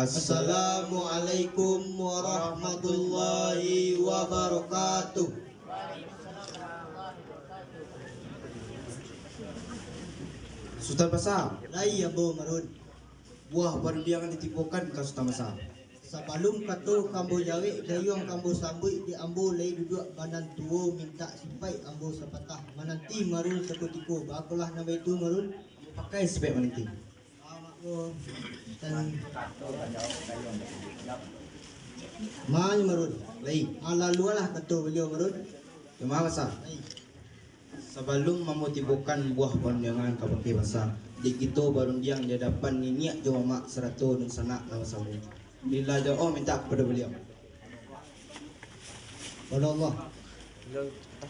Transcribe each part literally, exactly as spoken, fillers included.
Assalamualaikum warahmatullahi wabarakatuh. Sutan Basa. Lai ambo Marun. Buah parundiangan ditibokan ka Sutan Basa. Sabalum kato ka ambo jawek, dayuang ka ambo sambuik, di ambo lai duduak banan tuo, mintak sipaik ambo sapatah, mananti Marun sakutiko, baakolah nan baitu Marun. Pakai sipaik mananti. Mai Marun. Lai. Alalualah kato baliau Marun. Terima kasih. Lai. Sabalum mamutibokan buah pandangan ka bakeh basa, dek kito barundiang di adapan niniak jo mamak sarato dunsanak nan basamo. Bila jo oh mintak kapado baliau. Kapado Allah.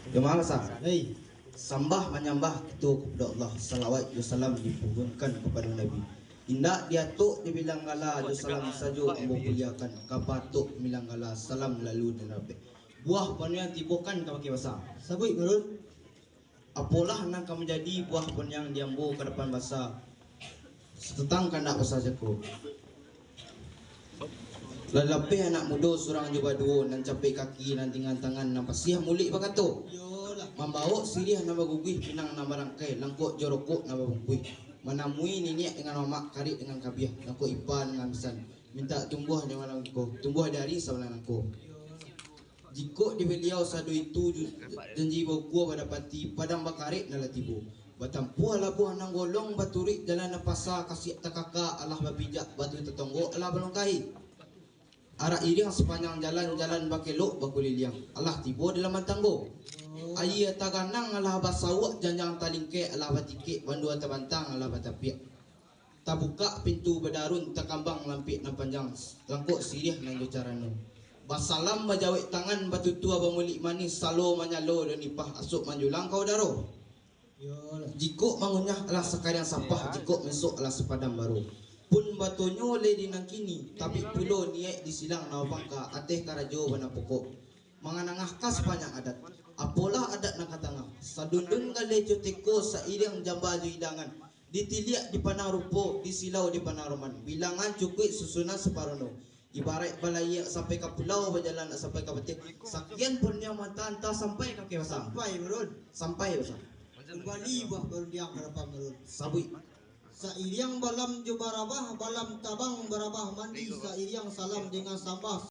Jamaah basa. Hei. Sambah manyambah kito kapado Allah, salawat jo salam dipuhunkan kapado Nabi. Indak diatok dibilang gala jo salam sajo ambo kuliahkan, ka patok bilang gala salam lalu dan rapek. Buah paniang tibokan ka bakeh basa. Sabuik, Marun. Apolah nan ka manjadi buah paniang di ambo ka dapan basa, satantang kandak basa jako. Lah lapeh anak mudo surang jo baduo, nan capek kaki, nan ringan tangan, nan pasiah muluik bakato. Iyolah. Mambawok siriah nan baguguih, pinang nan barangkai, langkok jo rokok nan babungkuih. Manamui niniak dengan mamak, karib dengan kabiah, langkok ipa dengan bisan. Mintak tumbuah di malam ko, tumbuah di ari sabalah nangko. Jikok di baliau sado itu ju-, janji baukua badapati, padang bakarek nan lah tibo. Batampuah labuah nan golong, baturuik jalan nan pasa, kasiak takaka alah bapijak, batu tatonggok alah balongkahi. Arak iriang sapanjang jalan, jalan bakelok bakuliliang, alah tibo di laman tanggo. Ayie taganang alah basauak, janjang talingkek alah batikek, bandua tabantang alah batapiak. Tabukak pintu badarun, takambang lampik nan panjang, langkok siriah nan jo carano. Basalam bajawek tangan, batutua bamulik manih, salo manyalo jo nipah, asuak manjulang ka udaro. Iyolah. Jikok mangunyah alah sakariang sapah, jikok mesok alah sapadam baro. Pun batonyo lai di nan kini, tabik pulo niaik di silang nan bapangka, ateh karajo bana pokok. Manganangah ka sapanjang adat. Apolah adat nan ka tangah. Sadundun galeh jo teko, sairiang jamba jo idangan. Ditiliak dipandang rupo, disilau dipandang roman. Bilangan cukuik susunan saparono. Ibaraik balayia sampai ka pulau, bajalan nak sampai ka bateh. Sakian pun yang mantah antah sampai ka kewasa. Sampai, Marun. Sampai, basa. Kumbali buah parundiang ka dapan, Marun. Sabuik. Sairiang balam jo barabah, balam tabang barabah mandi, sairiang salam dengan sambah.